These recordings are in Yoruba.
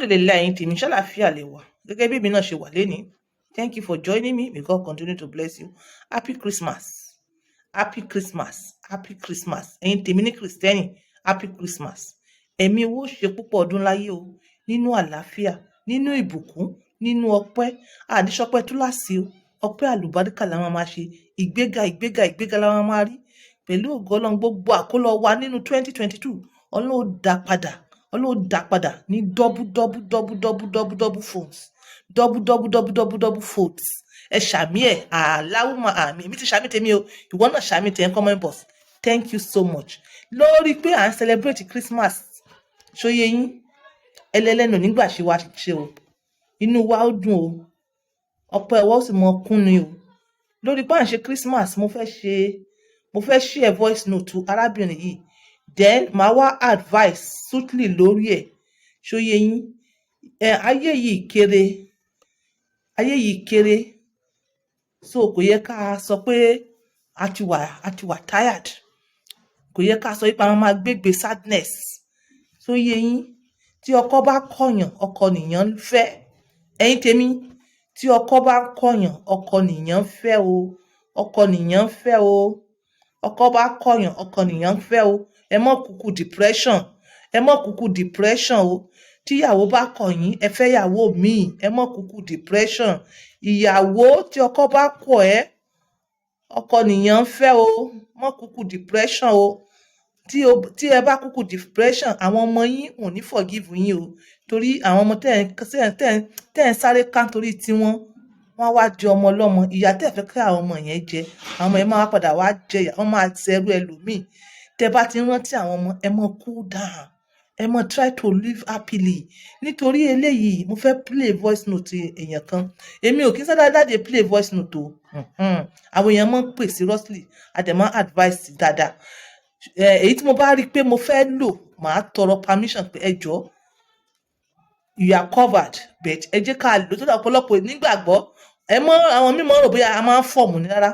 Alhamdulillahi, ẹ̀yin tèmi, ṣàlàáfíà lè wà gẹ́gẹ́ bí èmi náà ṣe wà lénìí. Thank you for joining me. May God continue to bless you. Happy Christmas, happy Christmas, happy Christmas. Ẹ̀yin tèmi ní Kristẹni, happy Christmas. Ẹ̀mí owó ṣe púpọ̀ ọdún láyé o, nínú àlàáfíà, nínú ìbùkún, nínú ọpẹ́. Àdìsọpẹ́ túláàsì o, ọpẹ́ àlùbáríkà la máa máa ṣe. Ìgbéga, ìgbéga, ìgbéga la máa máa rí pẹ̀lú ògo Ọlọ́run. Gbogbo àkólọ wa nínú 2022, Ọlọ́run ó dá padà, Ọlọ́run ó dá padà ní double, double, double, double, double, double folds, double, double, double, double, double folds. Ẹ ṣàmì ẹ, Allahumma àmín. Èmi ti ṣàmì tèmi o, ìwọ náà ṣàmì tẹ̀, comment box. Thank you so much. Lórí pé à ń celebrate Christmas, ṣóyé yín ẹlẹ́lẹ́nu nígbà ṣe wá ṣe o, inú wa ó dùn o, ọpẹ́ ọwọ́ ó sì mọ kún ni o. Lórí pé à ń ṣe Christmas, mo fẹ́ share voice note arábìnrin yìí, then màá wá advice suitably lórí ẹ̀. Ṣóyé yín ẹ, ayé yìí kéré, ayé yìí kéré, so kò yẹ ká sọ pé a ti wà tired. Kò yẹ ká sọ pé àwọn máa gbégbé sadness. Ṣóyé yín, tí ọkọ bá kọ̀yàn, ọkọ nìyàn ń fẹ́. Ẹ̀yin tèmi, tí ọkọ bá kọ̀yàn, ọkọ nìyàn ń fẹ́ o, ọkọ nìyàn ń fẹ́ o. Ọkọ bá kọ̀yàn, ọkọ nìyàn ń fẹ́ o. Ẹ mọ́ kúkú depression, ẹ mọ́ kúkú depression o. Tíyàwó bá kọ̀ yín, ẹ fẹ́ yàwó míì. Ẹ mọ́ kúkú depression. Ìyàwó, tí ọkọ bá kọ̀ ẹ́, ọkọ nìyàn ń fẹ́ o. Mọ́ kúkú depression o. Tí ẹ bá kúkú depression, àwọn ọmọ yín ò ní forgive yín o, torí àwọn ọmọ tẹ́ ẹ̀ ń sáré ká torí tiwọn, wọ́n á wá di ọmọ ọlọ́mọ. Ìyà tẹ́ ẹ̀ fẹ́ kí àwọn ọmọ yẹn jẹ, àwọn ọmọ yẹn máa wá padà wá jẹ ìyà, wọ́n máa ṣẹrú ẹlòmíì. Tẹ́ bá ti ń rántí àwọn ọmọ, ẹ mọ́ cool down, ẹ mọ́ try to live happily. Nítorí eléyìí, mo fẹ́ play voice note èèyàn kan. Èmi ò kí ń sábà jáde play voice note o. Àwọn èèyàn máa ń pè seriously, a dẹ̀ máa advice dáadáa. Èyí tí mo bá rí i pé mo fẹ́ lò, màá tọrọ permission pé ẹ jọ̀ọ́, you are covered, but ẹ jẹ́ ká lò tó dà. Ọ̀pọ̀lọpọ̀ nígbàgbọ́ ẹ mọ́ àwọn mímọ́ rò bóyá a máa ń form ní. Rárá,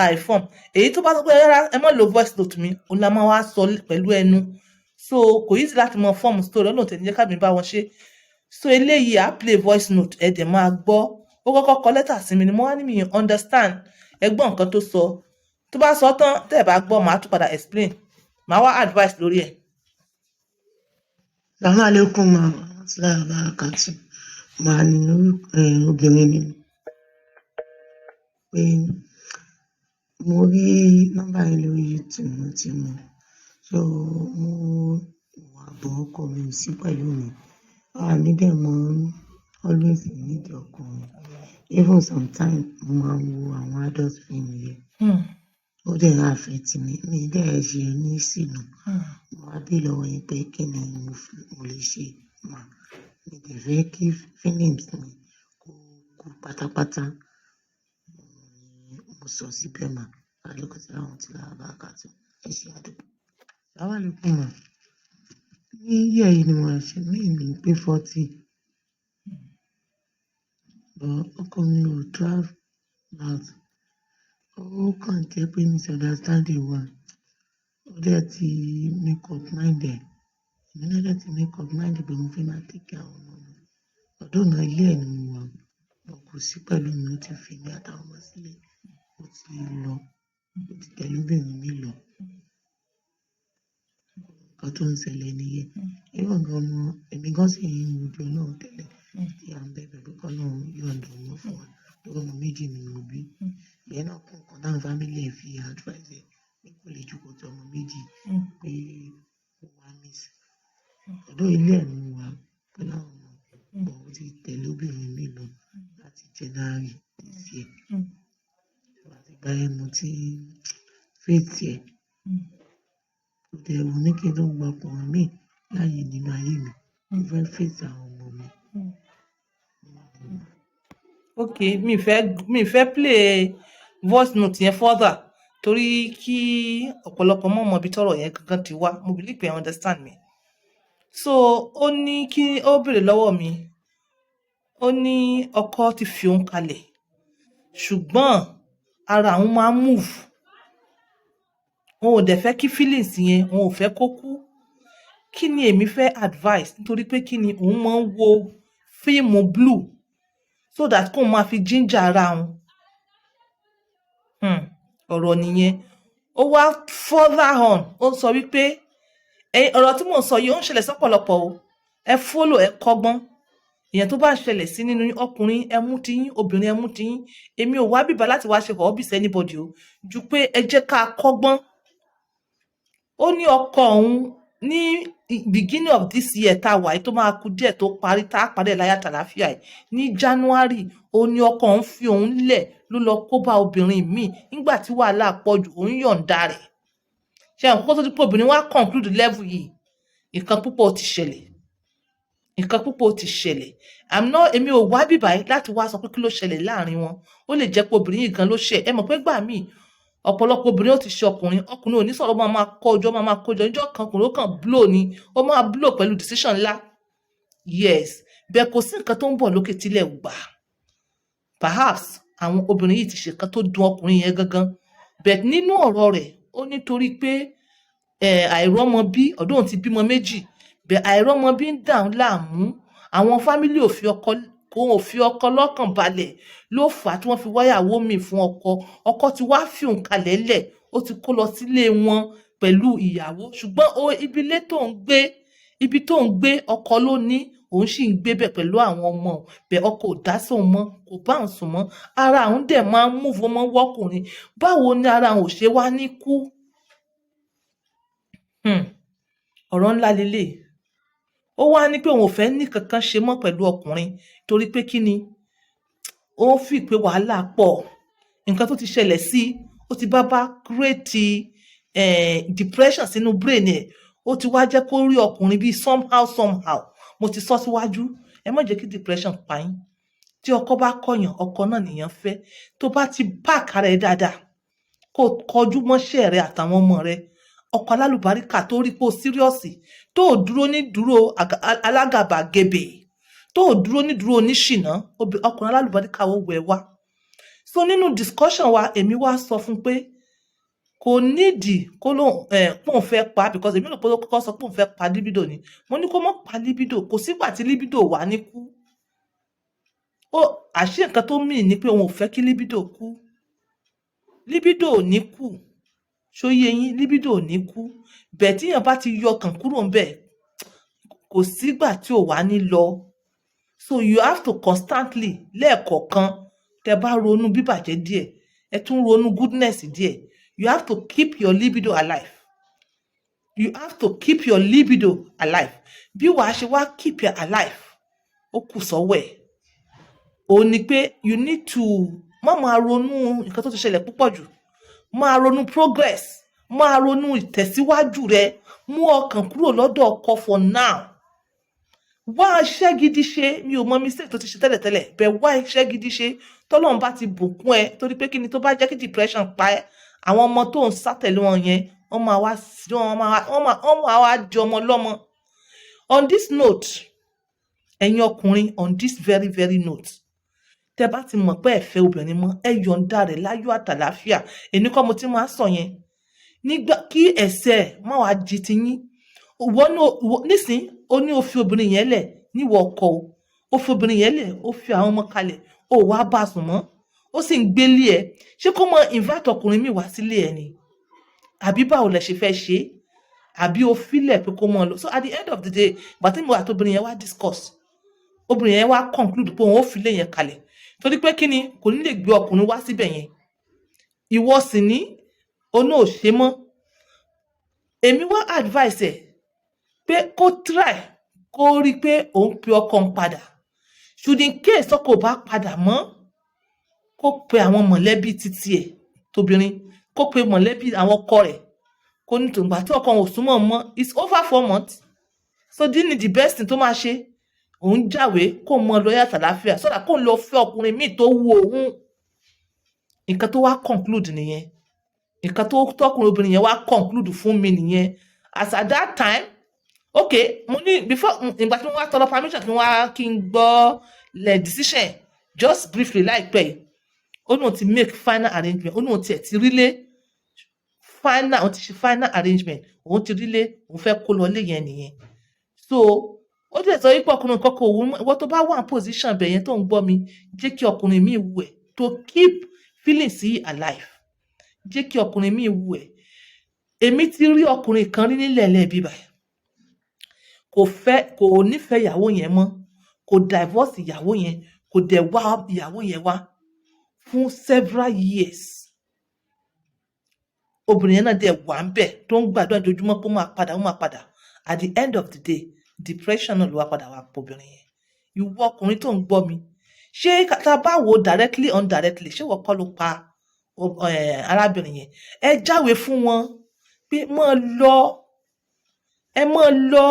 àìform. Èyí tó bá sọ pé rárá, ẹ má lo voice note mi, òun la máa wá sọ pẹ̀lú ẹnu. So kò easy láti mọ form story. Ọlọ́run tẹ̀ ní jẹ́ ká mi bá wọn ṣe. So eléyìí, á play voice note, ẹ dẹ̀ máa gbọ́. Ó kọ́kọ́ kọ lẹ́tà sí mi ni, mo wá ní mi understand. Ẹ gbọ́ nǹkan tó sọ. Tó bá sọ tán, tẹ́ ẹ bá gbọ́, màá tún padà explain, màá wá advice lórí ẹ̀. Salaam alaikum wa rahmatullahi wa barakatuh. Màá ní obìnrin ni pé mo rí nọ́mbà yín lórí YouTube, mo ti mọ̀. So mo wà bọ̀, ọkọ mi ò sí pẹ̀lú mi. Ara mi dẹ̀ mọ́ ń always need ọkùnrin. Even sometimes, mo máa ń wo àwọn adult film yẹn. Ó dẹ̀ ń affect mi. Mi dẹ̀ ṣe oníṣìnà. Mo wá béèrè lọ́wọ́ yín pé kí ni mo lè ṣe mà. Mi dẹ̀ fẹ́ kí feelings mi kó kú pátápátá. Mo sọ síbẹ̀ mà. Alaikum salam wa rahmatullahi wa barakatuh. Ẹ ṣé, a dúpẹ́. Salaam alaikum ma. Ní year yìí ni mo ṣe ní ìlú pé 40. But ọkọ mi ò travel out. Ó kàn jẹ́ pé misunderstanding wà. Ó dẹ̀ ti make up mind ẹ̀. Èmi náà dẹ̀ ti make up mind pé mo fẹ́ máa take care àwọn ọmọ mi. Although náà, ilé ẹ̀ ni mo wà, but kò sí pẹ̀lú mi. Ó ti fi mí àtàwọn ọmọ sílẹ̀. Ó ti lọ. Ó ti tẹ̀lé obìnrin mi lọ. Nǹkan tó ń ṣẹlẹ̀ nìyẹn. Even gan ọmọ, èmi gan sì ń wojú Ọlọ́run tẹ́lẹ̀ tí à ń bẹ̀bẹ̀ pé kọ́lọ́run yọ̀ǹda ọmọ fún wa. Torí ọmọ méjì ni mo bí. Ìyẹn náà kún nǹkan táwọn family ẹ̀ fi advice ẹ̀ pé kò lè jókòó ti ọmọ méjì, pé ó wá miss. Although ilé ẹ̀ ni mo wà pẹ̀lú àwọn ọmọ, but ó ti tẹ̀lé obìnrin mi lọ láti January this year. Àti ìgbà yẹn mo ti face ẹ̀. Kò dẹ̀ wù mí kí n tún gba ọkùnrin míì láàyè nínú ayé mi. Mo fẹ́ face àwọn ọmọ mi. Ok, mi fẹ́ play voice note yẹn further torí kí ọ̀pọ̀lọpọ̀ mọ̀ mọ̀ ibi tọ́rọ̀ yẹn gangan ti wá. Mo believe pé you understand me. So ó ní kí ó béèrè lọ́wọ́ mi, ó ní ọkọ ti fi òun kalẹ̀, ṣùgbọ́n ara òun máa ń move, òun ò dẹ̀ fẹ́ kí feelings yẹn, òun ò fẹ́ kó kú. Kí ni èmi fẹ́ advice? Nítorí pé kí ni, òun máa ń wo fíìmù blue so that kóun máa fi ginger ara òun. Ọ̀rọ̀ nìyẹn. Ó wá further on, ó sọ wípé ọ̀rọ̀ tí mò ń sọ yìí, ó ń ṣẹlẹ̀ sọ́pọ̀lọpọ̀ o. Ẹ follow, ẹ kọ́gbọ́n. Èèyàn tó bá ń ṣẹlẹ̀ sí nínú yín, ọkùnrin, ẹ mú tiyín, obìnrin, ẹ mú tiyín. Èmi ò wá bìbá láti wá ṣe hobbies anybody o, ju pé ẹ jẹ́ ká kọ́gbọ́n. Ó ní ọkọ òun ní beginning of this year tá a wà yìí, tó máa kú díẹ̀ tó parí, tá a parí ẹ̀ láyà tàlàáfíà ẹ̀ ní January, ó ní ọkọ òun fi òun lẹ̀, ló lọ kó bá obìnrin míì. Nígbà tí wàhálà pọ̀ jù, òun yọ̀ǹda rẹ̀. Ṣe àwọn kókó tó ti pé obìnrin wá conclude level yìí, nǹkan púpọ̀ ti ṣẹlẹ̀, nǹkan púpọ̀ ti ṣẹlẹ̀. I'm not, èmi ò wá bíbá yìí láti wá sọ pé kí ló ṣẹlẹ̀ láàrin wọn. Ó lè jẹ́ pé obìnrin yìí gan ló ṣẹ̀. Ẹ mọ̀ pé gbà míì, ọ̀pọ̀lọpọ̀ obìnrin ó ti ṣe ọkùnrin, ọkùnrin ò ní sọ̀rọ̀, máa máa kó ọjọ́, máa máa kó jọ. Níjọ́ kan, ọkùnrin ó kàn blow ni, ó máa blow pẹ̀lú decision ńlá. Yes, bẹ́ẹ̀ kò sí nǹkan tó ń bọ̀ lókè tílẹ̀ gbà. Perhaps àwọn obìnrin yìí ti ṣe nǹkan tó dùn ọkùnrin yẹn gangan. But nínú ọ̀rọ̀ rẹ̀, ó nítorí pé àìrọ́mọbí, ọ̀dọ́ òun ti bímọ méjì, bẹ́ẹ̀ àìrọ́mọbí ń dà ń láàmú. Àwọn family ò fi ọkọ, kò ò fi ọkọ lọ́kàn balẹ̀, ló fà á tí wọ́n fi wáyàwó mi fún ọkọ. Ọkọ ti wá fi òun kalẹ̀ lẹ̀, ó ti kó lọ sílé wọn pẹ̀lú ìyàwó. Ṣùgbọ́n o ibi ilé tó ń gbé, ibi tó ń gbé, ọkọ ló ní, òun sì ń gbé bẹ̀ pẹ̀lú àwọn ọmọ bẹ̀. Ọkọ ò dá sóun mọ́, kò bá òun sùn mọ́. Ara òun dẹ̀ máa ń move ọmọ wọ́kùnrin. Báwo ni ara òun ò ṣe wá ní kú? Ọ̀rọ̀ ńlá lélẹ̀. Ó wá ní pé òun ò fẹ́ ní kankan ṣe mọ́ pẹ̀lú ọkùnrin, torí pé kí ni, ó fi pé wàhálà pọ̀, nǹkan tó ti ṣẹlẹ̀ sí, ó ti bá create depression sínú brain ẹ̀, ó ti wá jẹ́ kó rí ọkùnrin bíi somehow somehow. Mo ti sọ síwájú, ẹ má jẹ́ kí depression pa yín. Tí ọkọ bá kọ̀yàn, ọkọ náà nìyẹn fẹ́. Tó bá ti pack ara ẹ dáadáa, kó kọjú mọ́ṣẹ́ rẹ àtàwọn ọmọ rẹ, ọkọ alálùbáríkà tó rí pé o serious, tó o dúró ní dúró alágàbàgebè, tó o dúró ní dúró oníṣìná, ọkùnrin alálùbáríkà ó wẹ̀ wá. So nínú discussion wa, èmi wá sọ fún pé kò nídìí kó lóun ẹ pòun fẹ́ pa, because èmi rò pé ó kọ́kọ́ sọ pé òun fẹ́ pa libido ni. Mo ní kó mọ́ pa libido, kò sígbà tí libido wà ní kú. Ó àṣé nǹkan tó mì ní pé òun ò fẹ́ kí libido kú. Libido ò ní kú, ṣó yé yín? Libido ò ní kú bẹ́ẹ̀. Tíyàn bá ti yọ ọkàn kúrò ńbẹ̀, kò sígbà tí ò wá ní lọ. So you have to constantly, lẹ́ẹ̀kọ̀ọ̀kan, tẹ́ bá ronú bíbàjẹ́ díẹ̀, ẹ tún ronú goodness díẹ̀. You have to keep your libido alive. You have to keep your libido alive. Bí wàá ṣe wá keep it alive, ó kù sọ́wọ́ ẹ̀. Òun ni pé you need to má máa ronú nǹkan tó ti ṣẹlẹ̀ púpọ̀ jù, máa ronú progress, máa ronú ìtẹ̀síwájú rẹ. Mú ọkàn kúrò lọ́dọ̀ ọkọ for now. Wá iṣẹ́ gidi ṣe. Mi ò mọ mistake tó ti ṣe tẹ́lẹ̀tẹ́lẹ̀ bẹ́ẹ̀. Wá iṣẹ́ gidi ṣe, tọ́lọ́run bá ti bùkún ẹ. Torí pé kí ni, tó bá jẹ́ kí depression pa ẹ́, àwọn ọmọ tó ń sátẹ̀lé wọn yẹn, wọ́n máa wá di ọmọ lọ́mọ. On this note, ẹ̀yin ọkùnrin, on this very very note, tẹ́ bá ti mọ̀ pé ẹ fẹ́ obìnrin mọ́, ẹ yọ̀ǹda rẹ̀ láyọ̀ àtàlàáfíà. Èmi kọ́ mo ti máa ń sọ yẹn nígbà kí ẹsẹ̀ má wàá di tiyín. Ìwọ náà nísìn, ó ní o fi obìnrin yẹn lẹ̀ níwọ̀ ọkọ o. Ó fi obìnrin yẹn lẹ̀, ó fi àwọn ọmọ kalẹ̀, ó wàá bá a sùn mọ́, ó sì ń gbélé ẹ. Ṣé kó mọ invite ọkùnrin míì wá sílé ẹ ni, àbí báwo lẹ ṣe fẹ́ ṣe é, àbí o filẹ̀ pé kó mọ lọ? So at the end of the day, ìgbà tí mo àti obìnrin yẹn wá discuss, obìnrin yẹn wá conclude pé òun ó filé yẹn kalẹ̀, torí pé kí ni, kò ní lè gbé ọkùnrin wá síbẹ̀ yẹn. Ìwọ sì ní oná ò ṣe mọ́. Èmi wá advice ẹ̀ pé kó try, kó rí i pé òun pe ọkọ òun padà. Should in case ọkọ ò bá padà mọ́, kó pe àwọn mọ̀lẹ́bí títí ẹ̀ tóbìnrin, kó pe mọ̀lẹ́bí àwọn ọkọ rẹ̀, kó ní tòǹgbà tí ọkọ òun ò súnmọ́ mọ́, it's over 4 months, so this ni the best thing tó máa ṣe. Òun jáwé kó mọ lọ yàtọ̀ àlàáfíà, so that kó lọ fẹ́ ọkùnrin míì tó wù òun. Nǹkan tó wá conclude nìyẹn. Nǹkan tó tọkùnrin obìnrin yẹn wá conclude fún mi nìyẹn. As at that time, okay, mo ní before ìgbà tí mo wá tọrọ permission kí n wá kí n gbọ́ le decision just briefly láìpẹ́ yìí, ó ní òun ti make final arrangement, ó ní òun tiẹ̀ ti rílé final, òun ti ṣe final arrangement, òun ti rílé, òun fẹ́ kó lọ lé yẹn nìyẹn. So ó dẹ̀ sọ wípé ọkùnrin kankan kò wù ú. Ìwọ tó bá wà ní position bẹ̀ yẹn tó ń gbọ́ mi, jẹ́ kí ọkùnrin míì wù ẹ́ to keep feelings yìí alive. Jẹ́ kí ọkùnrin míì wù ẹ́. Èmi ti rí ọkùnrin kan rí nílẹ̀ lẹ́ẹ̀bí báyìí, kò fẹ́, kò nífẹ̀ẹ́ ìyàwó yẹn mọ́, kò divorce ìyàwó yẹn, kò dẹ̀ wá ìyàwó yẹn wá fún several years. Obìnrin yẹn náà dẹ̀ wà ń bẹ̀ tó ń gbàdúrà ojoojúmọ́ pé ó máa padà, ó máa padà. At the end of the day, depression náà ló wá padà wá pọ̀ obìnrin yẹn. Ìwọ ọkùnrin tó ń gbọ́ mi, ṣé tá a bá wò directly or indirectly, ṣé ìwọ kọ́ ló pa arábìnrin yẹn? Ẹ jáwèé fún wọn pé máa lọ, ẹ máa lọ,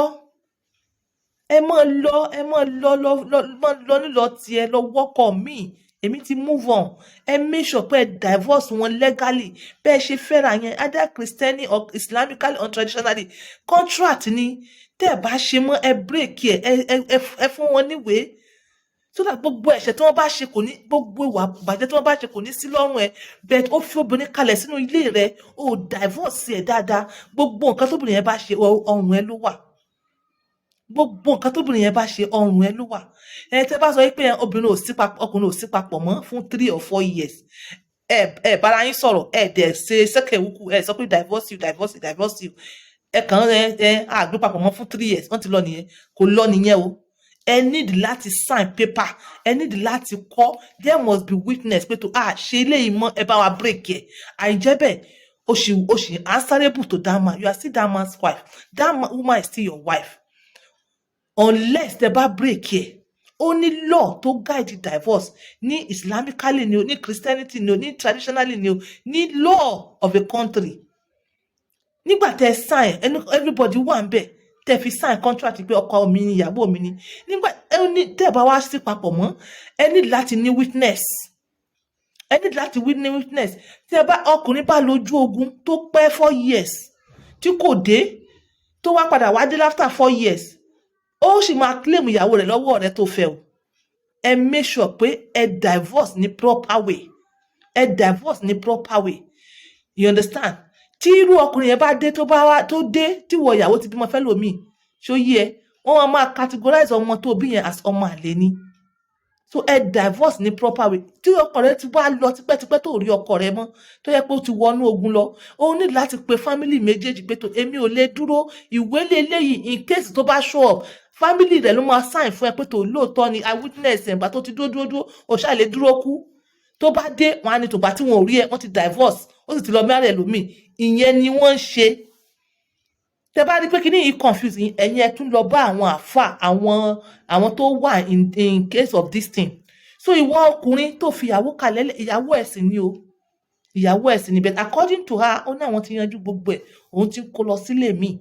ẹ máa lọ, ẹ máa lọ lọ lọ, máa lọ nílọ tiẹ̀, lọ wọ́kọ̀ míì, èmi ti move on. Ẹ make sure pé ẹ divorce wọn legally bẹ́ẹ̀ ṣe fẹ́ra yẹn, either Christian or Islamically or traditionally. Contract ni. Tẹ́ ẹ bá ṣe mọ́, ẹ break ẹ, ẹ fún wọn níwèé so that gbogbo ẹ̀ṣẹ̀ tí wọ́n bá ṣe kò ní, gbogbo ìwà bàjẹ́ tí wọ́n bá ṣe kò ní sí lọ́rùn ẹ. But ó fi obìnrin kalẹ̀ sínú ilé rẹ, ó divorce ẹ dáadáa, gbogbo nǹkan tóbìnrin yẹn bá ṣe, ọrùn ẹ ló wà. Gbogbo nǹkan tóbìnrin yẹn bá ṣe, ọrùn ẹ ló wà. Ẹ tẹ́ bá sọ pé obìnrin ò sí papọ̀, ọkùnrin ò sí papọ̀ mọ́ fún 3 or 4 years, ẹ bára yín sọ̀rọ̀, ẹ dẹ̀ ṣe sẹ́kẹ̀wúkú, ẹ sọ pé divorce you, divorce you, divorce you, ẹ kàn ẹ àgbé papọ̀ mọ́ fún 3 years, wọ́n ti lọ nìyẹn. Kò lọ nìyẹn o. Ẹ need láti sign paper, ẹ need láti kọ́. There must be witness pé tó a ṣe eléyìí mọ́, ẹ bá wa break ẹ. Àìjẹ́ bẹ́ẹ̀, o ṣì answerable to that man. You are still that man's wife. That woman is still your wife unless tẹ bá break ẹ. Ó ní law tó guide divorce ní Islamically ni o, ní Christianity ni o, ní traditionally ni o, ní law of a country. Nígbà tẹ sign, everybody wà ń bẹ̀ tẹ fi sign contract pé ọkọ mi ni, ìyàwó mi ni. Nígbà ẹ ní tẹ bá wá sí papọ̀ mọ́, ẹ ní láti ní witness, ẹ ní láti ní witness. Tí ẹ bá ọkùnrin bá lójú ogun tó pẹ́ 4 years tí kò dé, tó wá padà wá dé after 4 years, ó sì máa claim ìyàwó rẹ̀ lọ́wọ́ rẹ̀ tó fẹ́ o. Ẹ make sure pé ẹ divorce ní proper way, ẹ divorce ní proper way, you understand? Tí irú ọkùnrin yẹn bá dé, tó bá wá, tó dé tí wọ ìyàwó ti bímọ fẹ́ lòmíì, ṣó yé ẹ? Wọ́n máa categorize ọmọ tó bí yẹn as ọmọ àlè ni. So ẹ divorce ní proper way. Tí ọkọ rẹ ti wá lọ tipẹ́tipẹ́ tó rí ọkọ rẹ mọ́, tó yẹ pé ó ti wọnú ogun lọ, ó ní láti pe family méjèèjì pé tó èmi ò lè dúró, ìwé lélẹ́yìí. In case tó bá show up, family rẹ ló máa sign fún ẹ pé tó lóòótọ́ ni i witness ẹ̀ gbà tó ti dúró dúró dúró, ò ṣáà lè dúró kú. Tó bá dé, wọn á ní tògbà tí wọn ò rí ẹ, wọn ti divorce, ó sì ti lọ marry ẹlòmíì. Ìyẹn ni wọ́n ń ṣe. Tẹ bá rí pé kíní yìí confuse yín, ẹ̀yin ẹ tún lọ bá àwọn àáfà, àwọn tó wà in case of this thing. So ìwọ ọkùnrin tó fi ìyàwó kalẹ̀, ìyàwó ẹ̀ sì ni o, ìyàwó ẹ̀ sì ni, but according to her, ó ní àwọn ti yanjú gbogbo ẹ̀, òun ti kó lọ sílé mi.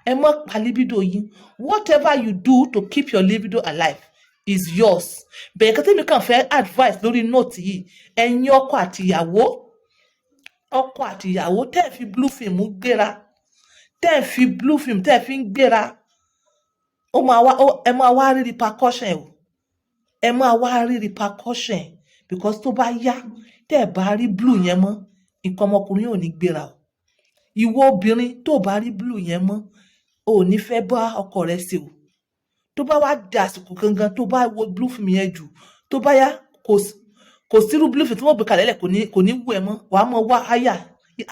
Ẹ má pa libido yín. Whatever you do to keep your libido alive is yours. Bẹ̀rẹ̀ kí tèmi kàn fẹ́ advice lórí note yìí, ẹ̀yin ọkọ àti ìyàwó, ọkọ àti ìyàwó tẹ́ ẹ̀ fi blue film gbéra, tẹ́ ẹ̀ fi blue film tẹ́ ẹ̀ fi ń gbéra, ó máa wá, ẹ máa wá rí repercussion o. Ẹ máa wá rí repercussion because tó bá yá, tẹ́ ẹ̀ bá rí blue yẹn mọ́, nǹkan ọmọkùnrin ò ní gbéra o. Ìwọ obìnrin tó bá rí blue yẹn mọ́, o ò ní fẹ́ bá ọkọ rẹ ṣe o. Tó bá wá di àsìkò gangan tó bá wo blue film yẹn jù, tó bá yá, kò sírú blue film tí wọ́n gbé kalẹ̀ lẹ̀, kò ní wù ẹ́ mọ́. Wàá mọ wá àyà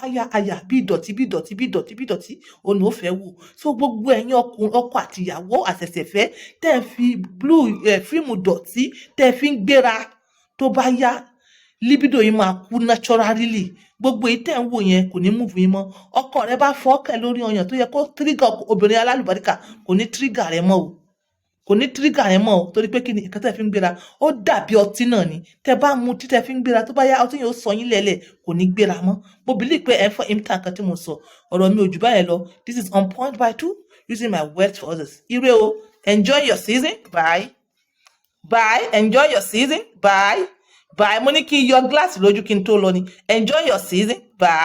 àyà àyà bí ìdọ̀tí, bí ìdọ̀tí, bí ìdọ̀tí, bí ìdọ̀tí, òun ò fẹ́ wò. So gbogbo ẹ̀yin ọkùnrin, ọkọ àti ìyàwó àṣẹ̀ṣẹ̀fẹ́ tẹ́ ẹ fi blue fíìmù dọ̀tí tẹ́ ẹ fi ń gbéra, tó bá yá, libido yìí máa kú naturally. Gbogbo èyí tẹ́ ń wò yẹn kò ní move yín mọ́. Ọkọ rẹ bá fọ́ọ̀kẹ́ lórí ọyàn tó yẹ kó trigger obìnrin alálùbáríkà, kò ní trigger rẹ mọ́ o, kò ní trigger rẹ mọ́ o. Torí pé kí ni nǹkan tẹ́ fi ń gbéra? Ó dàbí ọtí náà ni. Tẹ́ bá mu tí tẹ́ fi ń gbéra, tó bá yá, ọtí yẹn ó sọ yín lẹ́lẹ̀, kò ní gbéra mọ́. Mo believe pé ẹ fọ́ imta nǹkan tí mo sọ. Ọ̀rọ̀ mi ò jù báyẹn lọ. This is On Point by Two, using my words for others. Ire o. Enjoy your season. Bye bye. Enjoy your season. Bye bye. Mo ní kí n yọ gíláàsì lójú kí n tó lọ ni. Enjoy your season. Bye.